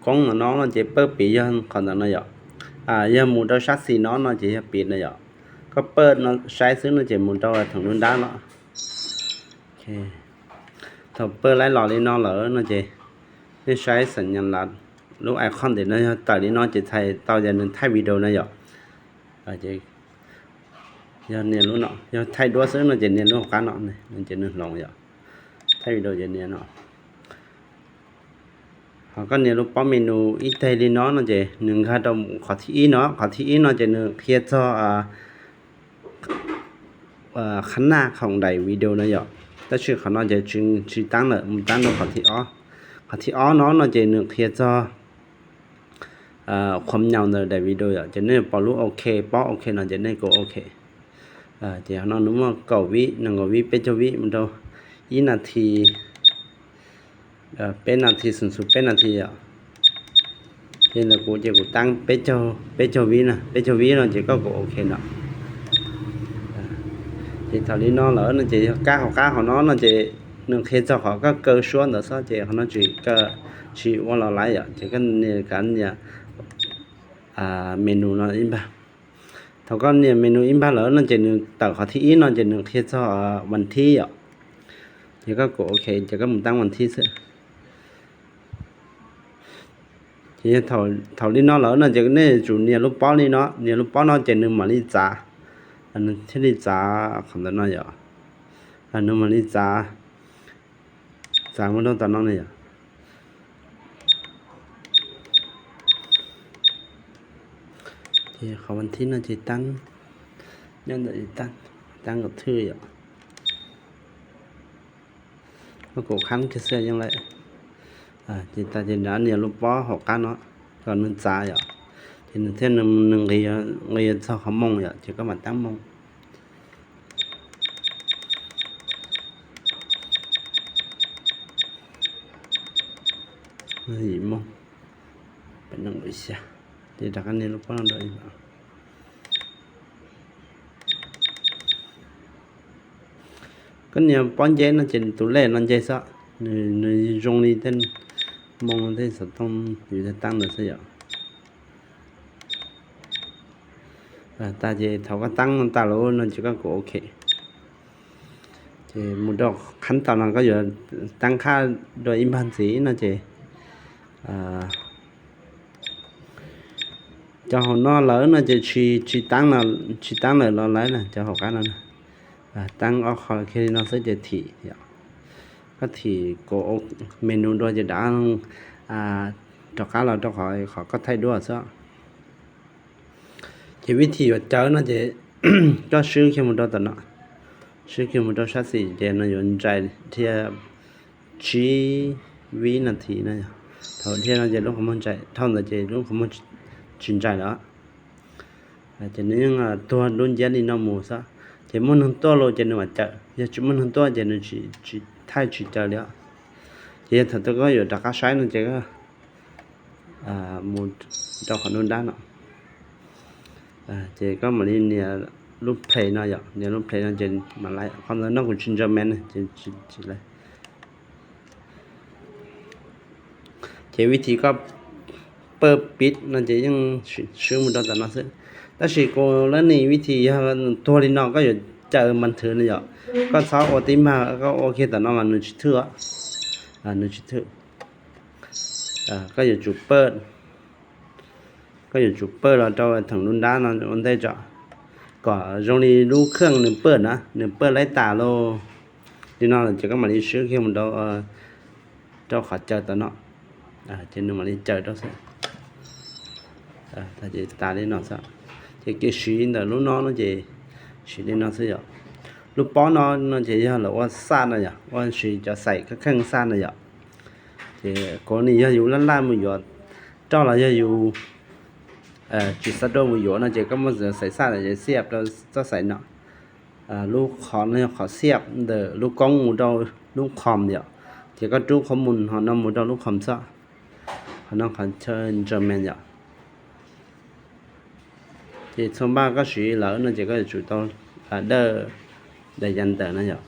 koob no no ces pawj piv yog qhov ntawm no yom. Yog mus rau sab xis no no ces yog piv no yom. Koj pawj no saib xwb no ces mus rau theem lub nrab no. Thaum pawj laib los li no lawm no ces nej saib xeem nyas las lub icon ntawm no yog tawm li no ces txhais tau yog nws thaij video no yom. Yog nias lub no, yog thaij duab xwb no ces nias lub hauv qab no, ces nws hloov yom. Thaij video ces nias no. Ho koj nias lub pob menu ib teg li no no ces nws nkag rau qhov thib ib no, qhov thib ib no ces nws qhia txog qhab naj khoom daim video no yom. Tab sis qhov no ces tsis taab lawm, mus taab rau qhov thib ob. Qhov thib ob no no ces nws qhia txog qhuam nyaum ntawm daim video yom, ces nej pom lub ok, pob ok no ces nej kov ok. Ces qhov no nws muaj kaum vib, nees nkaum vib, peb caug vib mus rau ib nas this, peb nas this, xum xum peb nas this yom. Ces ntawm kuv ces kuv taab peb caug vib na, peb caug vib no ces koj kov ok no. Ces thaum li no lawm no ces yog kab hauv qab hauv no no ces nws qhia txog qhov koj kaw suab ntawd xwb ces qhov no tsis kaw, tsis ua los laiv yom, ces koj nias kav nias menu no ib npag. Thaum koj nias menu ib npag lawm no ces nws tawm qhov thib ib no ces nws qhia txog vas thib yom. Ces koj kov ok ces koj mus taab vas thib xwb. Ces thaum li no lawm no ces nej yuav tsum nias lub pob li no, nias lub pob no ces nws mam li txav, nws thiaj li txav qhov ntawm no yom. Nws mam li txav, txav mus rau tom no na yom. Ces qhov vas thib no ces taab, nyob ntawm taab, taab nkaum thwj yom. Koj kov qhab kiag xwb yeej lawm. Ces tas ces nrad nias lub pob hauv qab no kom nws txav yom, ces nws thiaj nws nqis txog qhov moo yom, ces koj mam taab moo. Yim moo, peb nees nkaum xya, ces rov qab nias lub pob no dua ib. Koj nias pob nceb no ces tus lej no nce xwb, nws zoo li tej moo tej xov tooj yus taab ntawd xwb yom. Tas ces thaum koj taab tas lawm no ces koj kov ok. Ces mus rau qhab taus no koj yuav taab qhab dua ib npag ntxiv no ces cov hauv no lawm no ces tsis, tsis taab lawm los laiv na, cov hauv qab no. Taab ob qho kiag li no xwb ces thim yom. Koj thim kov menu dua ces rov, rov qab los rau qhov, qhov koj thaij duab xwb. Ces vib thim yuav caw no ces koj swb kiag mus rau tom no, swb kiag mus rau sab xis ces no yuav ntsais dhia tsib vib nas this no. Thaum dhia no ces lub qhov muag ntsais, dhau ntawd ces lub qhov muag tsis ntsais lawm. Ces nws yeej tuag dub nciab li no mus xwb. Ces muaj neeg tuaj los ces nws mam caw, yog tsis muaj neeg tuaj ces nws tsis, thaij tsis caw li os. Ces yog thaum twg koj yuav rov qab saib no ces mus rau qhov nruab nrab no. Ces koj mam li nias lub play no yom, nias lub play no ces mam laiv. Qhov ntawd no kuv tsis ntsaws mes ces tsis laiv. Ces vib thim koj pawj pib no ces yeej swb mus rau tom no xwb. Tab sis kuv lab nim vib thim yog tuag li no koj yuav caw mas thwv no yom. Koj txhob ua tib mag, koj ua kiag tom no mas nws tsis thwj, nws tsis thwj. Koj yuav tsum pawj, koj yuav tsum pawj los rau theem lub nrab no ua ntej tso, kom zoo li lub kheej nws pawj na, nws pawj laib tas los li no lawm ces koj mam li swb kiag mus rau, rau qhov caw tom no, ces nws mam li caw rau xwb. Ces tas li no xwb. Ces kev siv ntawm lub no no ces siv li no xwb yom. Lub pob no no ces yog lawv ua xaj no yom, ua siv cov xaim kheej xaj no yom. Ces kuv nim yog yus laj laj mus yuav roj los yog yus tsis xav dua mus yuav no ces koj muab xaim xaj ces xiab rau txoj xaim no. Lub qhov no yog qhov xiab ntawm lub koob mus rau lub khom yom. Ces koj rub qhov mus hov no mus rau lub khom xwb. Qhov no qhov chaw ntsaws mes yom. Ces txhua npaj koj siv lawm no ces koj yuav tsum tau dawj daim yas ntawm no yom.